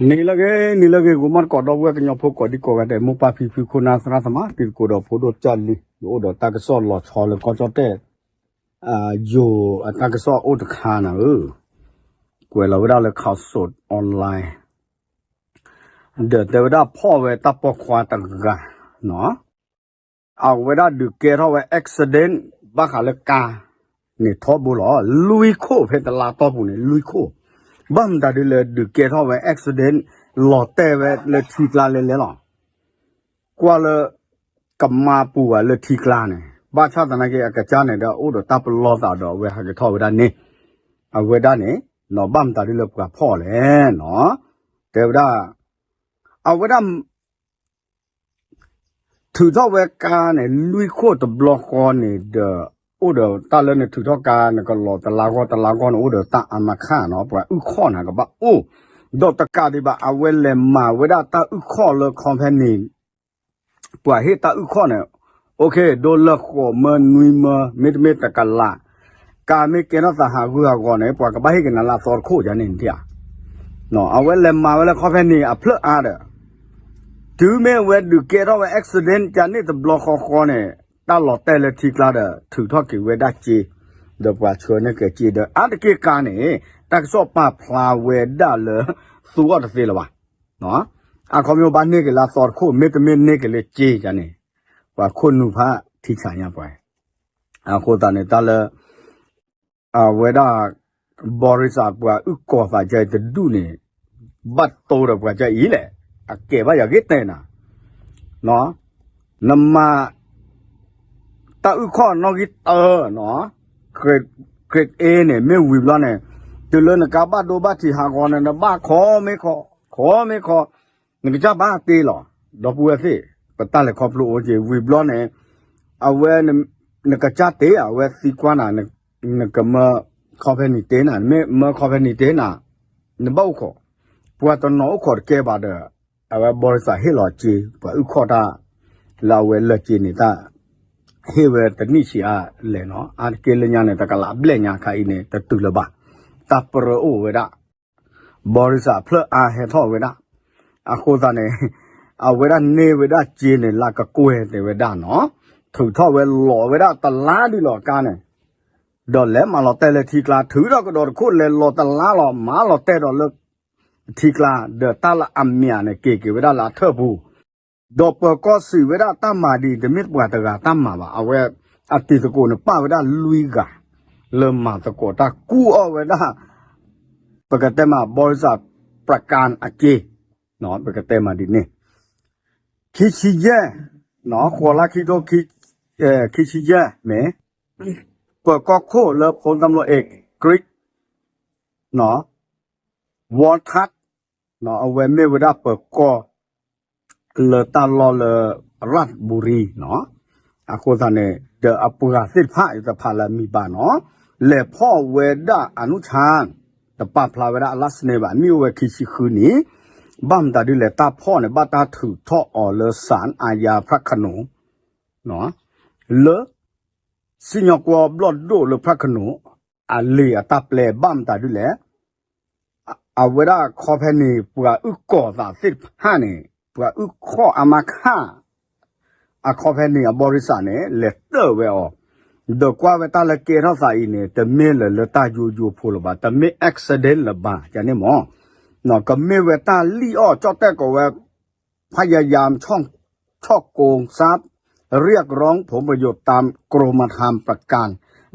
နံၤလၢအဂ့ၤ နံၤလၢအဂ့ၤ ဂီၤမီၢ်တကိး ဒီပုၢ်ဝဲၢ်ကညီဖိကိးဒံကိးဂၤဒဲး မိၢ်ပၢ်ဖံဖု ခိၣ်နၢ်သရၣ်သမါ တံၤသကိးဒီးဖိဒိၣ်ကၢ်လံၤ ယအိၣ်ဒီးတၢ်ကစီၣ်လီၤဆီလၢကီၢ်ကၠီၣ်တဲၣ် ယိၤအတၢ်ကစီၣ်အိၣ်တခါနၤဧၢ, ကွဲးလီၤဝဲဒၣ်လၢ Khaosod Online ဒီးတဲဝဲဒၣ်ဖီၣ်ဝဲတၢ်ပိာ်ခွါတဂၤနီၤ အဝဲဒၣ်ဒုးကဲထီၣ်ဝဲ accident ဘၣ်ဃးလၢကါန့ၣ်ထီဘိလီၤ. လွံၢ်ခိၣ်ဖဲတလါတီၢ်ပူၤန့ၣ် လွံၢ်ခိၣ်, ဘၣ်မတၤဒ်လဲၣ်ဒုးကဲထီၣ်ဝဲ accident လီၤတဲာ်ဝဲလၢထံကျါလဲၤလဲၤလီၤ. ကွၢ်လၢ ကမါပူၤဘၣ်လၢထံကျါန့ၣ် ဘၣ်ဆၣ်သနာ်က့ အကစၢ်န့ၣ်ဒီး အိၣ်ဒီးတၢ်ပလီၢ်သးဒီးအဝဲဟးက့ၤထီၣ်ဝဲဒၣ်န့ၣ်, အဝဲဒၣ်န့ၣ် ဘၣ်မတၤဒ်လၢပှၤဖီၣ်လဲၣ်နီၤ, တဲဝဲဒၣ် အဝဲဒၣ် ထုးထီၣ်ဝဲကါန့ၣ် လွံၢ်ခိၣ်တဘျီဃီန့ၣ်ဒီး အိၣ်ဒီးတၢ်လၢနထုးထီၣ်ကါ နကလီၤတလါဂီၢ်တလါဂီၢ်န့ၣ် အိၣ်ဒီးတၢ်အါမးခါနီၤ, ပှၤအုၣ်ခီၣ်နၤကဘၣ်အိၣ်, ဒီးတကးဒံးဘၣ် အဝဲလဲၤမၤဝဲဒၣ်တၢ်အုၣ်ခီၣ်လၢ company ပှၤဟ့ၣ်တၢ်အုၣ်ခီၣ်န့ၣ် အိၣ်ခ့ ဒိလၢဃိးမၢနွံမၢ မ့တမ့ၢ်တကလး, ကါမ့ၢ်ကဲထီၣ်သးဟးဂူာ်ဟးဂီၤန့ၣ် ပှၤကဘၣ်ဟ့ၣ်က့ၤနၤလၢအသီတခိၣ်ယါန့ၣ်ဧါ, အဝဲလဲၤမၤဝဲလၢ company အဖျၢၣ်အါဒီး တုၤမ့ၢ်အဝဲဒုးကဲထီၣ်ဝဲ accident ကန့ၣ်တဘျီဃီဃီန့ၣ် တၢ်လီၤတဲာ်လၢထံကျါဒီး ထုးထီၣ်က့ၤဝဲဒၣ်စ့, ဒီးပှၤဆှၢန့ၢ်က့ၤစ့ဒီး အါတက့ၢ်ကါန့ၣ် တၢ်ကစီၣ်ပာ်ဖျါဝဲဒၣ်လၢ သူအီၤတသ့လၢၤဘၣ် အခီပညီဘၣ်န့ၢ်က့ၤလၢအသီတခိၣ် မ့တမ့ၢ်န့ၢ်က့ၤလၢစ့ယါန့ၣ်, ပှၤခိၣ်နူာ်ဖးထံဆးညါပှၤ, အဃိသတးန့ၣ် တၢ်လၢ အဝဲဒၣ် ဘီရံစးပှၤအုၣ်ကီၤသးကဲတဒူၣ်န့ၣ် ဘၣ်တိၢ်ဒီးပှၤကအံၤလဲၣ်, အကဲဘၣ်ယၤဂ့ၢ်တဲနၤ, နမၤ တၢ်အုၣ်ခီၣ်နီၣ်ဂံၢ်တၢနီၤ, grade A န့ၣ် မ့ၢ်ဝံၤဘျီန့ၣ် တုၤလၢနကါဘၣ်ဒိဘၣ်ထံးဟးဂီၤန့ၣ် နဘၣ်ခီမ့ၢ်ခီ, ခီမ့ၢ်ခီ, နကစၢ်ဘၣ်တ့လီၤ, ဒီပုၢ်ဝဲၢ်သ့ၣ်, ပတၢ်လဲၤခီဖျိအိၣ်က့ၤ ဝံၤဘျီန့ၣ် အဝဲ နကစၢ်တ့ အဝဲသံကွၢ်နၤ နကမၢ company တ့နၤ မ့ၢ်မၢ company တ့နၤ နဘၣ်အိၣ်ခိး, ပှၤတနီၤအိၣ်ခိးတကဲဘၣ်ဒီး အဝဲဘီရံစးဟ့ၣ်လီၤစ့ ပှၤအုၣ်ခီၣ်တၢ် လၢအဝဲလၢစ့န့ၣ်တၢ် ဟ့ၣ်ဝဲတနံၣ်ဆံးအါလဲၣ်နီၤ, အါတက့ၢ်လၢညါန့ၣ် တကလးဘျဲၣ်ညါခါအံၤန့ၣ် တတုၤလၢၤဘၣ်, တၢ်ပြၢအိၣ်ဝဲဒၣ် ဘီရံစးဖျၢၣ်အါဟဲထီၣ်ဝဲဒၣ်, အဃိသတးန့ၣ် အဝဲဒၣ်န့ၢ်ဝဲဒၣ်စ့န့ၣ် လၢကကွဲၢ်တဲဝဲဒၣ်နီၤ, ထုးထီၣ်ဝဲလီၤဝဲဒၣ်တလါဒ်လီၤကါန့ၣ်, ဒီးလဲၤမၤလီၤတဲာ်လၢထံကျါ ထုးထီၣ်ကဒီးတခိၣ်လဲၤလီၤတလါလီၤ မၤလီၤတဲာ်ဒီးလၢ ထံကျါ ဒီးတၢ်လၢအမံၤန့ၣ် က့ၤက့ၤဝဲဒၣ်လၢအထၢၣ်ပူၤ, ဒီးပၢၤကီၢ်စံးဝဲဒၣ်တၢ်မၤဒ်အံၤ တမ့ၢ်ပှၤတဂၤတၢ်မၤဘၣ်, အဝဲ အတံၤသကိးန့ၣ် ပာ်ဝဲဒၣ်လွံၢ်ဂၤ လၢမၤသကိးတၢ်ကူၣ်အီၣ်ဝဲဒၣ် ပကတဲမး ဘီရံစး ပြကၣ် အစ့, ပကတဲမးဒ်န့ၣ်, ခံဆံယဲၢ်, ဃိးလါခံထိ ခံဆံယဲၢ်မ့ၢ် ပၢၤကီၢ်ခိၣ်လၢ ဖိသၣ်မလိၣ် เอกกฤษ ဝီထတ် အဝဲမ့ၢ်ဝဲဒၣ်ပၢၤကီၢ် လၢတၢ်လီၢ်လၢ ရၣ်ဘူရံနီၤ, အဃိသတးန့ၣ် ဒီးအပှၤသ့ၣ်တဖၣ် ယတဖးလၢအမံၤဘၣ်နီၤ, လဲၤဖီၣ်ဝဲဒၣ်အနုၢ်ဆါ တပာ်ဖျါဝဲဒၣ်အလါစနံဘၣ် မ့ၢ်အိၣ်ဝဲခံဆံဃုနံၣ်, ဘၣ်မတၤဒ်လဲၣ် တၢ်ဖီၣ်န့ၣ် ဘၣ်တၢ်ထုးထီၣ်အီၤလၢ ศาลอาญาพระโขนง လၢ စံၣ်ညီၣ်ကွီၢ်ဘျီၣ်ဒိၣ်လၢ พระโขนง အလံာ်အတၢ်ပျဲ ဘၣ်မတၤဒ်လဲၣ် အဝဲဒၣ် company ပှၤအုၣ်ကီၤသးသ့ၣ်တဖၣ်န့ၣ် ပှၤအုၣ်ခီၣ်အါမးခါ အ company အဘီရံစၣ်န့ၣ် လဲၤတၢၢ်ဝဲအီၤ, ဒီးကွၢ်ဝဲတၢ်လၢကဲထီၣ်သးအံၤန့ၣ် တမ့ၢ်လၢၤလၢတၢ်ယိယိဖိလၢၤဘၣ်, တမ့ၢ် accident လၢၤဘၣ် ကန့ၣ်မ့ၢ်, ကမ့ၢ်ဝဲတၢ်လံၣ်အီၣ် ကၠီၣ်တဲၣ်ကိးဝဲ พยายามช่อ ช่อโกงทรัพย์ เรียกร้องผลประโยชน์ตามกรมธรรม์ประการ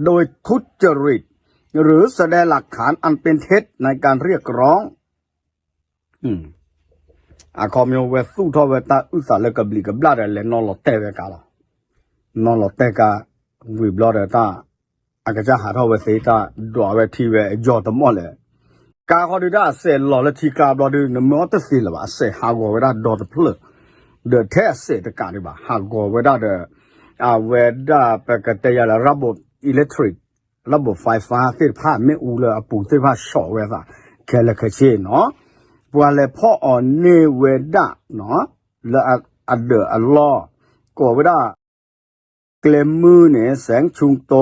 โดยทุจริต หรือแสดงหลักฐานอันเป็นเท็จในการเรียกร้อง အခီပညီဝဲသူၣ်ထီၣ်ဝဲတၢ်အုၣ်သးလၢကဘျံးကဘျၣ်ဒီး လဲၤနီၣ်လီၤတဲာ်ဝဲကါလီၤ. နီၣ်လီၤတဲာ်ကါ ဝံၤဘျီဒီးတၢ် အကစၢ်ဟးထီၣ်ဝဲသ့တၢ်ဒွးဝဲထံဝဲယီၤတမီၢ်လဲၣ်. ကါဃီဒုးတၢ်အစဲးလီၤလၢထံကျါဘျီဒုး နမၢအီၣ်တသ့လၢၤဘၣ် အစဲးဟးဂီၤဝဲဒၣ်ဒီတဖျၢၣ်, ဒီးထဲအစဲးတကးဒံးဘၣ် ဟးဂီၤဝဲဒၣ်ဒီး အဝဲဒၣ်ပကတဲယၤလၢ ระบบอิเล็กทริก ระบบไฟฟ้า သ့ၣ်တဖၣ်မ့ၣ်အူလၢအပူၤသ့ၣ်တဖၣ်ဆီးဝဲသး ခဲလၢာ်ခဲဆ့နီၤ, ပှၤလဲၤဖီၣ်အီၤန့ၢ်ဝဲဒၣ် လၢအဒၢးအလီၢ် ကိးဝဲဒၣ် ကျဲမုၢ်န့ၣ် แสงชุมโต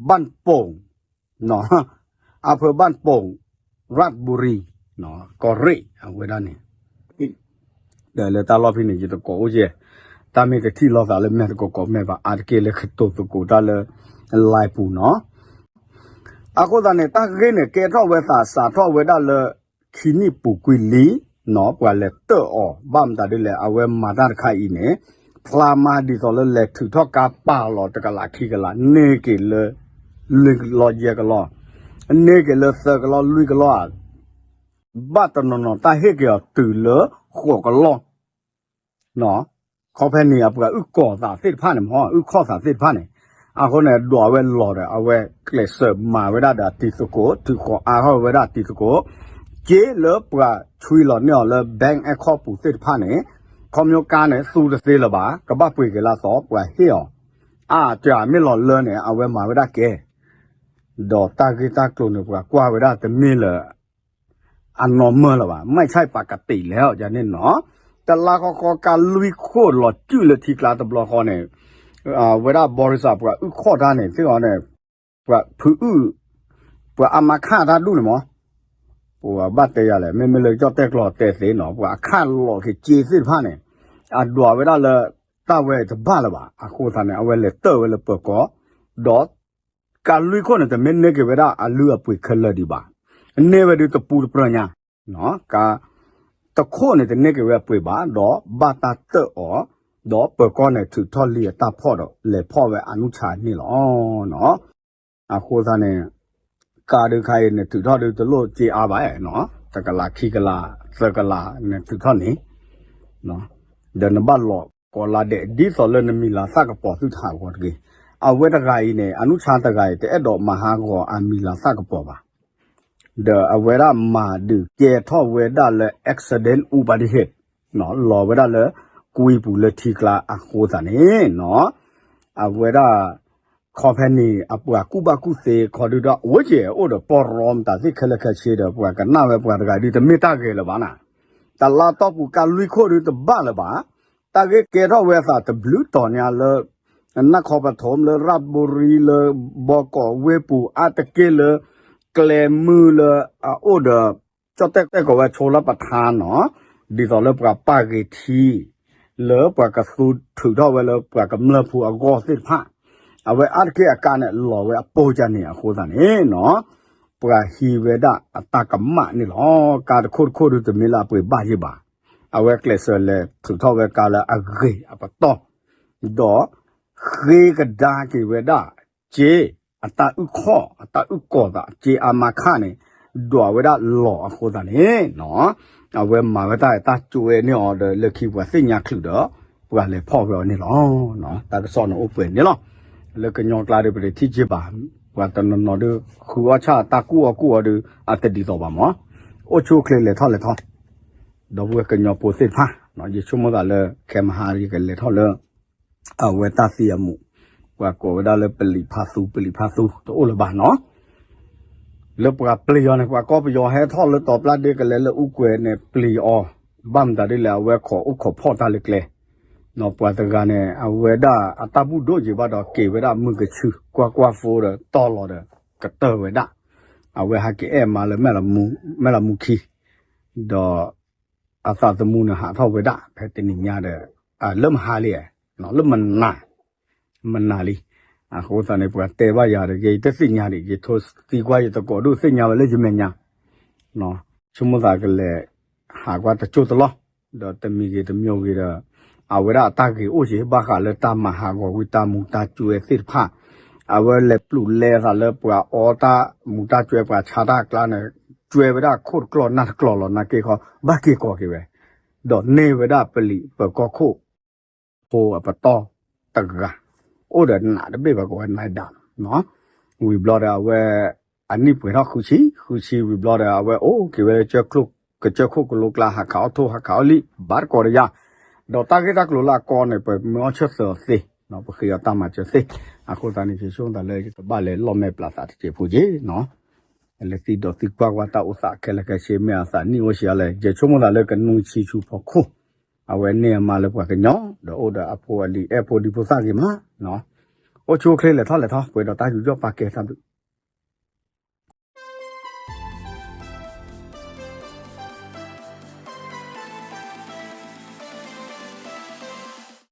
บ้านโป่ง อำเภอบ้านโป่ง ราชบุรี ကီၢ်ရ့ၣ်အဝဲဒၣ်န့ၣ် ဒီးလၢတၢ်လီၢ်ဖဲန့ၣ် ယတကိးအိၣ်ယဲၢ်, တၢ်မ့ၢ်တထံၣ်လိာ်သးလၢမဲာ်သကိးကိးမဲာ်ဘၣ် အါတက့ၢ်လၢကတိၤသကိးတၢ်လၢ live ပူၤနီၤ. အဃိသတးန့ၣ် တၢ်ဂ့ၢ်န့ၣ် ကဲထီၣ်ဝဲသးစးထီၣ်ဝဲဒၣ်လၢ ခံနံၣ်ပူၤကွံာ်လံနီၤ ပှၤလဲၤတၢၣ်အီၤ ဘၣ်မတၤဒ်လဲၣ် အဝဲမၤတၢ်တခါအံၤန့ၣ် ဖျါမးဒ်သိးလၢလဲၤထုးထီၣ်ကါပာ်လီၤတကလးခံကလး န့ၢ်က့ၤလၢ လွံၢ်ကလီယဲၢ်ကလီ, န့ၢ်က့ၤလၢသၢကလီလွံၢ်ကလီဧါ ဘၣ်တနီၤနီၤတၢ်ဟ့ၣ်က့ၤအီၤတုၤလၢဃိးကလီ ခီဖဲန့ၣ် အပှၤအုၣ်ကီၤသးသ့ၣ်တဖၣ်န့ၣ် မ့ၢ်အုၣ်ခီၣ်သးသ့ၣ်တဖၣ်န့ၣ်, အဃိန့ၣ် ဒွးဝဲလီၤဒီး အဝဲကျဲးစၢးမၤဝဲဒၣ်ဒီးအတံၤသကိး ထုးဃီၤအါထီၣ်ဝဲဒၣ်အတံၤသကိး, က့လၢပှၤဆွံလီၤန့ၢ်အီၤလၢ bank account ပူၤသ့ၣ်တဖၣ်န့ၣ်, ခီဖျိကါန့ၣ် သူတသ့လၢၤဘၣ် ကဘၣ်ပှ့ၤက့ၤလၢအသီ ပှၤဟ့ၣ်အီၤ, အါတမ့ၢ်လီၤလၢန့ၣ် အဝဲမၤဝဲဒၣ်ကဲ ဒီးတၢ်ဂ့ၢ်တၢ်ကျိၤန့ၣ် ပှၤကွၢ်ဝဲဒၣ်တမ့ၢ်လၢ အနီၢ်မၢလၢၤဘၣ် မ့ၢ်ဆၢၣ်ပာ်ကတ့ၢ်လဲၣ် ယန့ၣ်နီၤ, တလါဃီဃီကါလွံၢ်ခိၣ်လီၤစုၣ်လၢထံကျါတဘျီဃီန့ၣ်, ဝဲဒၣ် ဘီရံစၢ် ပှၤအုၣ်ခီၣ်တၢ်န့ၣ် သ့ၣ်အီၤန့ၣ်, ပှၤဖုအုၣ်, ပှၤအါမးခၣ်တၢ်ဒူၣ်န့ၣ်မး, ပှၤဘၣ်တဲယၤလဲၣ် မ့မ့ၢ်လၢကၠီၣ်တဲၣ်ကျီတဲသ့နီၤ ပှၤအခၣ်လီၤက့ၤစ့သ့ၣ်တဖၣ်န့ၣ်, အဒွးဝဲဒၣ်လၢ တၢ်ဝဲတဘၣ်လၢၤဘၣ် အဃိသတးန့ၣ် အဝဲလဲၤတၢၣ်ဝဲလၢပၢၤကီၢ်, ဒီး ကါလွံၢ်ခိၣ်န့ၣ် တမ့ၢ်န့ၢ်က့ၤဝဲဒၣ်အလုၢ်အပှ့ၤခဲလၢာ်ဒံးဘၣ်, န့ၢ်ဝဲဒၣ်တပူတပြၢညါ, ကါ တခိၣ်န့ၣ် တန့ၢ်က့ၤဝဲအပှ့ၤဘၣ် ဒီးဘၣ်တၢ်တၢၣ်အီၤ, ဒီးပၢၤကီၢ်န့ၣ် ထုးထီၣ်လံအတၢ်ဖီၣ်ဒီး လဲၤဖီၣ်ဝဲအနုၢ်ဆါန့ၣ်လီၤ. အဃိသတးန့ၣ် ကါဒုးခါအံၤန့ၣ် ထုးထီၣ်ဒုးတလိၣ်စ့အါဘၣ်နီၤ, တကလးခံကလး သၢကလးန့ၣ်ထုးထီၣ်န့ၣ်, ဒီးနဘၣ်လီၤကိးလါဒဲး ဒ်သိးလၢနမံၤလၤသၣ်ကပီၤသုတဟးဂီၤတဂ့ၤ. အဝဲတဂၤအံၤန့ၣ် အနုၢ်ဆါတဂၤအံၤ တအဲၣ်ဒိးမၤဟးဂီၤအမံၤလၤသၣ်ကပီၤဘၣ်. ဒီးအဝဲဒၣ်မၤဒုးကဲထီၣ်ဝဲဒၣ်လၢ accident ဥပဒိဟ့ၣ် လီၤဝဲဒၣ်လၢ ကွံပူၤလၢထံကျါအဃိသတးန့ၣ်နီၤ, အဝဲဒၣ် ခီဖဲန့ၣ် အပှၤကူၣ်ဘၣ်ကူၣ်သ့ခီဒုဒီး အိၣ်ကဲအိၣ်ဒီးပီၢ်ရီမတၤသ့ၣ်ခဲလၢာ်ခဲဆ့ဒီး ပှၤကနၣ်ဝဲပှၤတဂၤဒုး တမ့ၢ်တၢ်ဂဲၤလၢၤဘၣ်နၤ, တလါတီၢ်ပူၤကါလွံၢ်ခိၣ်ဒုးတဘၣ်လၢၤဘၣ်. တၢ်ဂ့ၢ်ကဲထီၣ်ဝဲအသးတဘျုးတီၤညါလၢ နၢ်ခီပထူမ် လၢရၣ်ဘိရံ လၢဘီကီးဝ့ၢ်ပူၤ အါတက့ၢ်လၢ ကျဲမုၢ်လၢအအိၣ်ဒီး ကၠီၣ်တဲၣ်တဲၣ်ကိးဝဲဆိလၢပထါနီၤ, ဒ်သိးလၢပှၤပာ်ဂ့ၤထံ လၢပှၤကသူထုးထီၣ်ဝဲလၢပှၤကမျၢၢ်ဖိအဂီၢ်သ့ၣ်တဖၣ်, အဝဲအါတက့ၢ်အကါန့ၣ် လီၤဝဲအပိကၢ်န့ၣ်အဃိသတးန့ၣ်နီၤ, ပှၤဟံးဝဲဒၣ်အတၢ်ကမၣ်န့ၣ်လီၤ. ကါတခိၣ်တခိၣ်ဒုးတမ့ၢ်လၢအပှ့ၤဘၣ်ယံၤဘၣ်, အဝဲကျဲးစၢးလဲၤထုးထီၣ်ဝဲကါလၢအဂ့ၤအပတီၢ်, ဒီး ဃ့ကဒါက့ၤဝဲဒၣ် စ့ အတၢ်အုၣ်ခီၣ် အတၢ်အုၣ်ကီၤသး စ့အါမးခၣ်န့ၣ် ဒွးဝဲဒၣ်လီၤအဃိသတးန့ၣ်နီၤ, အဝဲမၤဝဲတၢ်တၢ်ကွဲန့ၢ်အီၤဒီး လၢခံပှၤသ့ၣ်ညါချုးဒီး ပှၤလဲၤဖီၣ်ဝဲအီၤန့ၣ်လီၤ. တၢ်ကစီၣ်န့ၣ်အိၣ်ပှဲၤန့ၣ်လီၤ. လၢကညီကျါဒီးပတထံၣ်က့ဘၣ်, ပှၤတနီၤနီၤဒုး ဃုအီၣ်ဆၣ်တၢ်ကူၣ်အီၣ်ကူၣ်အီဒုး အတဒ်သိးဘၣ်မး, အိၣ်ဆူၣ်အိၣ်ချ့လဲၤထီၣ်လဲၤထီၣ် ဒီပုၢ်ဝဲၢ်ကညီဖိသ့ၣ်တဖၣ်, ယဆိကမိၣ်သးလၢ ခဲမဟါယကလဲၤထီၣ်လၢ အဝဲတၢ်သံအမူး, ပှၤကိးဝဲဒၣ်လၢပလံာ်ဖါသူ ပလံာ်ဖါသူ တအိၣ်လၢၤဘၣ်နီၤ, လၢပှၤပျံၤအီၤန့ၣ် ပှၤကီၢ်ပယီၤဟဲထီၣ်လၢတီၤပျၢ်ဒ့ကလဲၤလၢအူကွဲၤန့ၣ် ပျံၤအီၤ, ဘၣ်မတၤဒ်လဲၣ် အဝဲခိးအိၣ်ခိးဖီၣ်တၢ်လၢကျဲ, ပှၤတဂၤန့ၣ် အဝဲဒၣ်အတၢ်ဘူၣ်ဒိၣ်ယံၤဘၣ်ဒီး က့ၤဝဲဒၣ်မုၢ်ကဆူ ကွၢ်ကွၢ်ဖိဒီးတီၢ်လီၤဒီး ကတၢၢ်ဝဲဒၣ်, အဝဲဟဲက့ၤအဲၣ်မါလၢ မဲၢ်လးမူခံ ဒီး အသးသမူန့ၣ်ဟးထီၣ်ဝဲဒၣ် ဖဲတနံၤညါဒီး လၢမဟါလံ, လၢမနၤ, မနၤလံ, အဃိသတးန့ၣ် ပှၤတဲဘၣ်ယၤဒီး ယတသ့ၣ်ညါဒံး ယထိသံကွၢ်ယသကိးဒိၣ်သ့ၣ်ညါဝဲလၢယမဲာ်ညါ, ဆိကမိၣ်သးကလဲၤ ဟးကွၢ်တကၠိၢ်တလီၢ်, ဒီးတမံၤဂ့ၤတမံၤဂ့ၤဒီး အဝဲဒၣ်အတၢ်ဂ့ၤအိၣ်က့ၤ ဘၣ်ဃးလၢတၢ်မၤဟးဂီၤဝံၤတၢ်မူတၢ်ကွဲသ့ၣ်တဖၣ်, အဝဲလဲၤပျူးလဲၤသးလၢပှၤအီတၢ်မူတၢ်ကွဲ ပှၤဆါတၢ်အကျါန့ၣ် ကွဲဝဲဒၣ်ခိၣ်တကျီၢ်နၢ်တကျီၢ်လီၤ နာ်က့ခီ ဘၣ်က့ၤကိးက့ၤဝဲ, ဒီးန့ၢ်ဝဲဒၣ်ပလံာ်ပၢၤကီၢ်ခိၣ် ဖိအပတီၢ်တဂၤ, အိၣ်ဒီးနးတဘ့ၣ်ဘၣ် ကိးဝဲ နၢၤဒါ, ဝံၤဘျီဒီးအဝဲ အနံၣ်ပှဲၤထီၣ်ဃုဆံ, ဃုဆံဝံၤဘျီဒီး အဝဲအိၣ်က့ၤဝဲလၢ ကစၢၢ်ခိၣ်ကလိကျါ ဟးခးအီၣ်ထိၣ် ဟးခးအီၣ်လံၣ် ဘၣ်တကိးဒီးယၤ, ဒီးတၢ်ဂ့ၢ်တၢ်ကျိၤလၢအကီန့ၣ် ပမ့ၢ်အီၣ်ဆၢၣ်သၢအီၤသ့, ပဃ့အီၤတၢ်မၤစၢၤသ့, အဃိသတးန့ၣ် ယဆိကမိၣ်သးလၢယကဘၣ်လဲၤလီၤမဲာ်ပျးသးတစဲးဖိက့ၤနီၤ, လၢသံဒီးသံကွၢ်ကွၢ်တၢ်အိၣ်သးခဲလၢာ်ခဲဆ့ မ့ၢ်အသးနံၣ်အိၣ်ဆံးအါလဲၣ်, ယဆိကမိၣ်သးလၢကနူဆံဆူဖီခိၣ်, အဝဲန့ၢ်အမါလၢပှၤကညီ, ဒီးအိၣ်ဒီးအဖိအလံၤအဲၣ်ဖိဒံဖိသၣ်ဂ့ၤမး, အိၣ်ဆူၣ်အိၣ်ချ့လဲၤထီၣ်လဲၤထီ ပှဲၤဒီးတၢ်ယူးယီၣ်ပာ်ကဲတၢ်ဘျုး